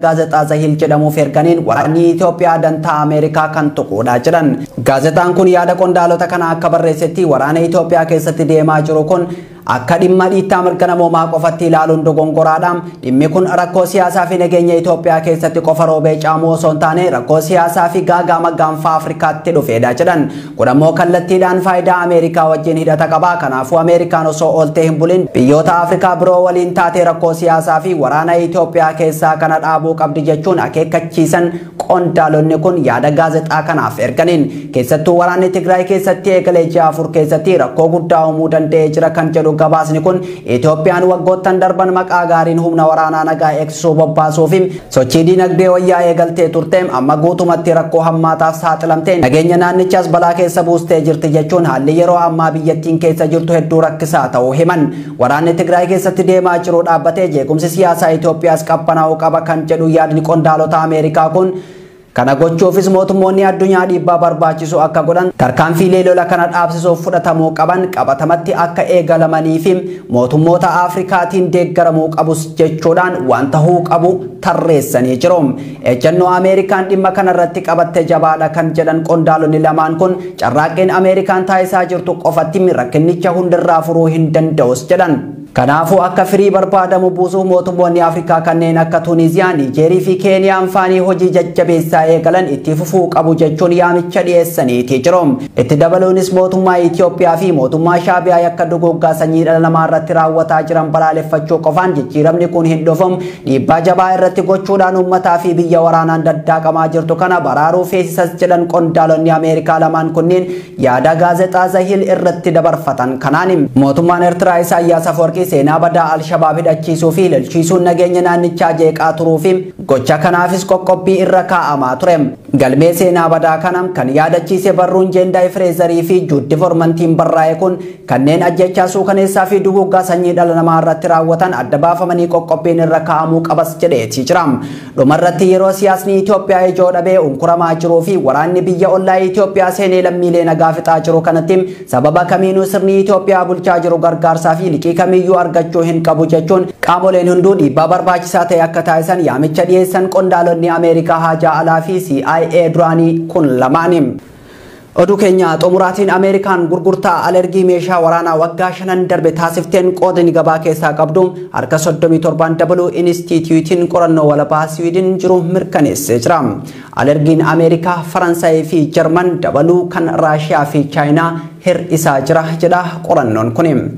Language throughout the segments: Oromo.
Gaazexaa The Hill jedhamuuf erganiin waraanni Itoophiyaa dantaa Ameerikaa kan tuquudha jedhan. Gaazexaan kun yaada qondaalota kana akka barreessetti waraana Itoophiyaa keessatti deemaa jiru kun akka dhimma dhiittaa mirga namoomaa qofatti ilaaluun dogongoraadha. Dhimmi kun rakkoo siyaasaa fi nageenya Itoophiyaa keessatti qofa roobee caamuu osoo hin taane rakkoo siyaasaa fi gaaga'ama gaanfa Afrikaatti dhufeedha jedhan. Kun ammoo kallattiidhaan faayidaa Ameerikaa wajjin hidhata qaba. Kanaafuu Ameerikaan osoo ooltee hin bulin biyyoota Afrikaa biroo waliin taatee rakkoo siyaasaa fi waraana Itoophiyaa keessaa kana dhaabuu qabdi jechuun akeekkachiisan qondaalonni kun yaada gaazexaa kanaaf erganiin. Keessattuu waraanni Tigraay keessatti eegalee ji'a 4 keessatti rakkoo guddaa uumuu danda'ee jira kan jedhu gabaasni kun Itoophiyaan waggoottan darban maqaa gaariin humna waraanaa nagaa eegsisuu bobbaasuu fi sochii dinagdee wayyaa eegaltee turte amma guutumatti rakkoo hammaataaf saaxilamte nageenya naannichaas balaa keessa buustee jirti jechuun haalli yeroo ammaa biyyattiin keessa jirtu hedduu rakkisaa ta'uu himan. Waraanni Tigraay keessatti deemaa jiru dhaabbatee jeequmsi siyaasaa Itoophiyaas qabbanaa'uu qaba kan jedhu yaadni qondaalota Ameerikaa kun kana gochuufis mootummoonni addunyaa dhiibbaa barbaachisu akka godhan tarkaanfiilee lola kana dhaabsisuuf fudhatamuu qaban qabatamatti akka eegalamanii fi mootummoota Afrikaatiin deeggaramuu qabus jechuudhaan waan tahuu qabu tarreessanii jiru. Ejjennoo Ameerikaan dhimma kanarratti qabatte jabaadha kan jedhan qondaalonni lamaan kun carraaqqeen Ameerikaan taasisaa jirtu qofatti rakkinicha hundirraa furuu hin danda'us jedhan. Kanaafuu akka firii barbaadamu buusuuf mootummoonni Afrikaa kanneen akka Tuuniziyaa, Niijeerii fi Keeniyaan faanii hojii jajjabeessaa eegalan itti fufuu qabu jechuun yaamicha dhiyeessaniitii jiru. Itti dabaluunis mootummaa Itoophiyaa fi mootummaa Shaabiyaa yakka duguuggaa sanyii dhala namaa irratti raawwataa jiran balaaleffachuu qofaan jijjiiramni kun hin dhufu. Dhiibbaa jabaa irratti gochuudhaan uummataa fi biyya waraanaan daddaaqamaa jirtu kana baraaruu feesisas jedhan qondaalonni Ameerikaa lamaan kunneen yaada gaazexaa The Hill irratti dabarfatan. Kanaan mootummaan Eertiraa Isaayyaas Afwerqii seenaa badaa Alshabaab hidhachiisuu fi lolchiisuun nageenya naannichaa jeeqaa turuu fi gocha kanaafis qoqqobbii irra kaa'amaa ture. Galmee seenaa badaa kana kan yaadachiise barruun Jeendaay Fireezarii fi Juuddi Formantiin barraa'e kun kanneen ajjechaa suukaneessaa fi duguuggaa sanyii dhala namaa irratti raawwatan adda baafamanii qoqqobbiin irra kaa'amuu qabas jedheeti jira. Dhumarratti yeroo siyaasni Itoophiyaa ijoo dhabee unkuramaa jiruu fi waraanni biyya ollaa Itoophiyaa seenee lammiilee nagaa fixaa jiru kanatti sababa kamiinuu sirni Itoophiyaa bulchaa jiru gargaarsaa fi liqii kamiyyuu argachuu hin qabu jechuun qaamoleen hunduu dhiibbaa barbaachisaa ta'e akka taasisan yaamicha dhiyeessan qondaalonni Ameerikaa haajaa alaa fi CIA duraanii kun lamaani. Oduu keenya xumuraatiin Ameerikaan gurgurtaa alergii meeshaa waraanaa waggaa 5 darbe taasifteen qoodni gabaa keessaa qabdu harka 37 dabaluu Inistituutiin qorannoo walabaa Siwiidin jiru mirkaneessee jira. Alergiin Ameerikaa, Faransaayii fi Jarman dabaluu kan Raashiyaa fi Chaayinaa hir'isaa jira jedha qorannoon kun.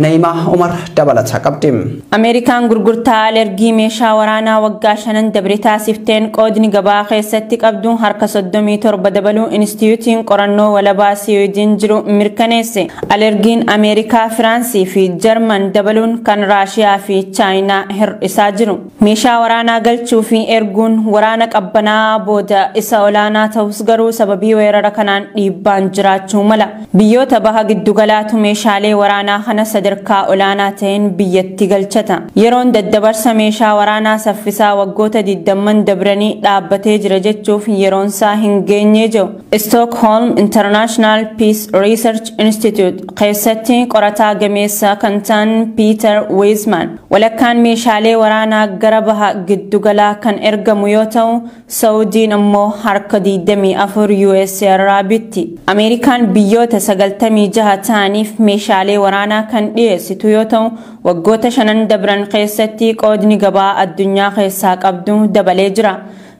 Na'imaa Umar dabalataa qabdi. Ameerikaan gurgurtaa alergii meeshaa waraanaa waggaa 5 dabre taasifteen qoodni gabaa keessatti qabdu harka 37 dabaluu Inistituutiin qorannoo walabaa Siwiidin jiru mirkaneesse. Alergiin Ameerikaa, Firaansii fi Jarman dabaluun kan Raashiyaa fi Chaayinaa hir'isaa jiru. Meeshaa waraanaa galchuu fi erguun waraana qabbanaa booda isa olaanaa ta'us garuu sababii weerara kanaan dhiibbaan jiraachuu mala. Biyyoota baha giddugalaatu meeshaalee waraanaa kana sadarkaa olaanaa ta'een biyyatti galchata. Yeroon daddabarsa meeshaa waraanaa saffisaa waggoota 20 dabranii dhaabbatee jira jechuuf yeroonsaa hin geenye jiru. Stockholm International Peace Research Institute keessatti qorataa gameessa kan ta'an Peter Wiseman walakkaan meeshaalee waraanaa gara baha giddugalaa kan ergamu yoo ta'u Saudiin immoo harka 24 US irraa bitti. Ameerikaan biyyoota 96 ta'aniif meeshaalee waraanaa kan dhiyeessitu yoo ta'u waggoota 5 dabran keessatti qoodni gabaa addunyaa keessaa qabdu dabalee jira.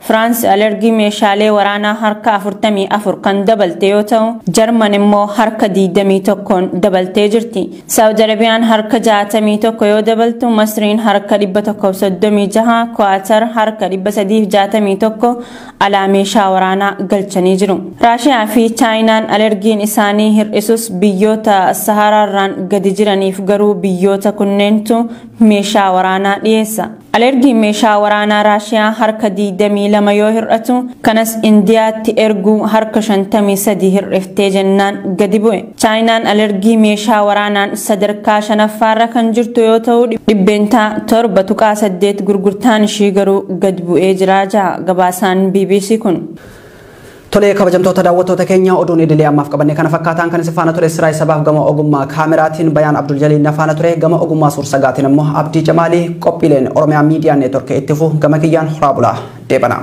Firaans alergii meeshaalee waraanaa harka 44 kan dabalte yoo ta'u Jarman immoo harka 21 dabaltee jirti. Saawud Arabiyaan harka 61 yoo dabaltu Masriin harka 136, Kuwaatar harka 361 alaa meeshaa waraanaa galchanii jiru. Raashiyaa fi Chaayinaan alergiin isaanii hir'isus biyyoota Saharaarraan gadi jiraniif garuu biyyoota kunneentu meeshaa waraanaa dhiyeessa. Alergiin meeshaa waraanaa Raashiyaa harka 22 yoo hir'atu kanas Indiyaatti erguu harka 53 hir'iftee jennaan gadi bu'e. Chaayinaan alergii meeshaa waraanaan sadarkaa 5ffaarra kan jirtu yoo ta'u 7.8% gurgurtaan ishii garuu gad bu'ee jira ja'a gabaasaan BBC kun. Tolee kabajamtoota daawwattoota keenya oduun idilee ammaaf qabanne kana fakkaataan kan isin faana ture Siraay Sabaaf gama ogummaa kaameraatiin Bayaan Abdul Jaliil na faana ture gama ogummaa suur-sagaatiin immoo Abdii Jamaalii qophiileen Oromiyaa Miidiyaa Neetwork itti fufu gama kiyyaan horaa bulaa deebana.